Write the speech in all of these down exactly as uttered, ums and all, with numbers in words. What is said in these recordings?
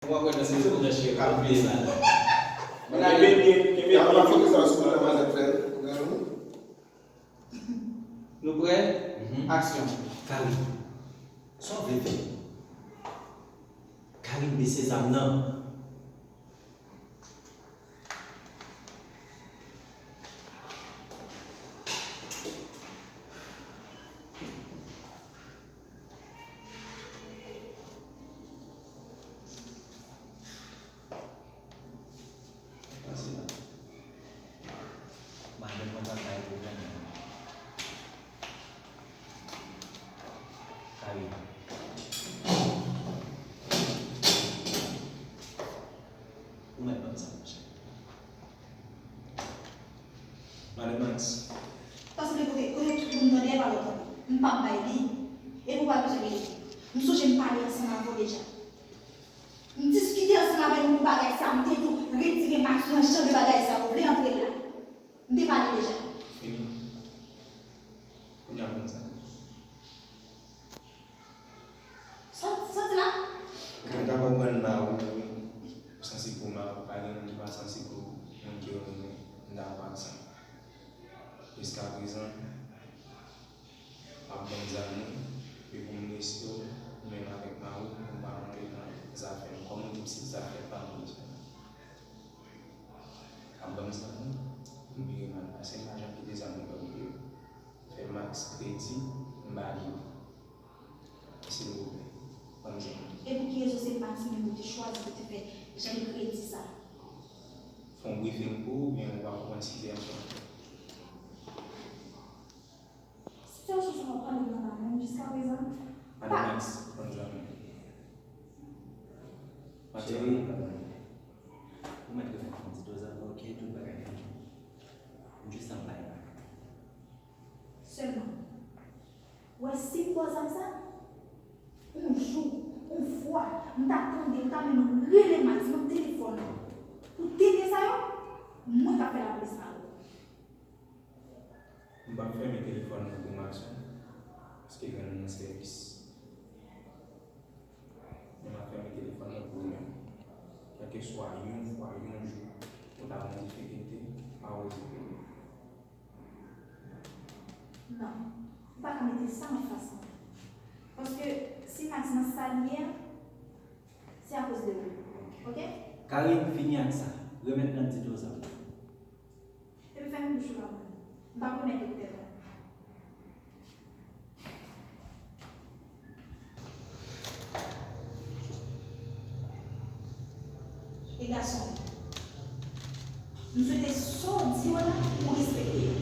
Ou pa kwè nan se sou nan chire pa bliye sa. Kenbe byen, kenbe byen. Nou prè? Aksyon. Karim, sa w vle fè? Karim, bese zam nan. Pase la. Madanm mwen pa bay pwoblèm non. Karim. Ou mèt ban m sa, monchè. Madan Max. Paske kote, kote tout moun tande, pa lòt tande. M p ap bay li. E pou pa bezwen gen li. M sonje m pale ansanm avè w deja. M diskite ansanm avè nou pou bagay sa. M te di w retire Max nan jan de bagay sa. Ou vle antre l la. M te pale deja. Fini. Kounye a konn sa. Sòti, sòti la. Mwen ka konprann mari w, ou sansib pou mari w, pa gen moun ki pa sansib pou moun ke yo renmen, m dakò ak sa. Jiskaprezan, w ap ban m zam nan, e pou m reste w, ou menm avèk mari w, pou m pa rantre nan zafè m. Kòm ou di m se zafè pa m bezwen. W ap ban m zam nan, m vire m al, paske m pa janm kite zam nan nan men w. Fè Max kredi, m ba li. Silvouplè, ban m zam. E pou ki rezon se Max menm ou te chwazi pou te fè jan de kredi sa? Fè yon briefing pou ou, oubyen ou pa konprann sitiyasyon an? Sitiyasyon sa w ap pale m nan la menm jiskaprezan? Madan Max, ban m zam. Cheri, ou mèt remèt mwen ti doz la, ok, tout bagay fini. M jis anba la. Sèlman, w wè si m ba w zam sa, yon jou, yon fwa, m ta tande, m ta menm rele Max nan telefòn nan pou tenten sa yo, mwen k ap fè lapolis mare w. M p ap fèmen telefòn nan pou Max non, paske grann nan sèvis. Men m ap fèmen telefòn nan pou ou menm. Kèlkeswa yon fwa, yon jou, ou ta nan difikilte, pa oze peye. Non, ou pa ka mete sa anfas mwen. Paske si Max nan sa l ye a, se akoz de ou. Ok? Karim, fini ak sa. Remèt nan ti doz la. Epi fèmen bouch ou la pou mwen. M p ap remèt doktè non. E gason, m swete sa w di yo la, ou respekte yo.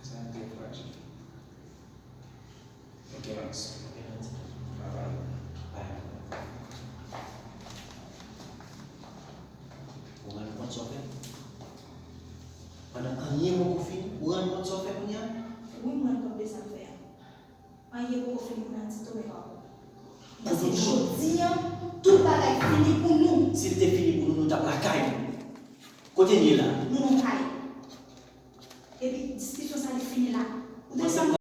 Sa trè frajil. Ok, Max. Bye bye. Ou rann kont sa w fè? Pandan anyen poko fini, ou rann kont sa w fè kounye a? Wi, m rann kont de sa m fè a. Anyen poko fini pou Nandito, men pa pou. Paske jodi a, tout bagay fini pou nou. Si l te fini pou nou, nou t ap lakay nou. Kote n ye la? Nou nan kay. Epi diskisyon sa li fini la. Ou te santi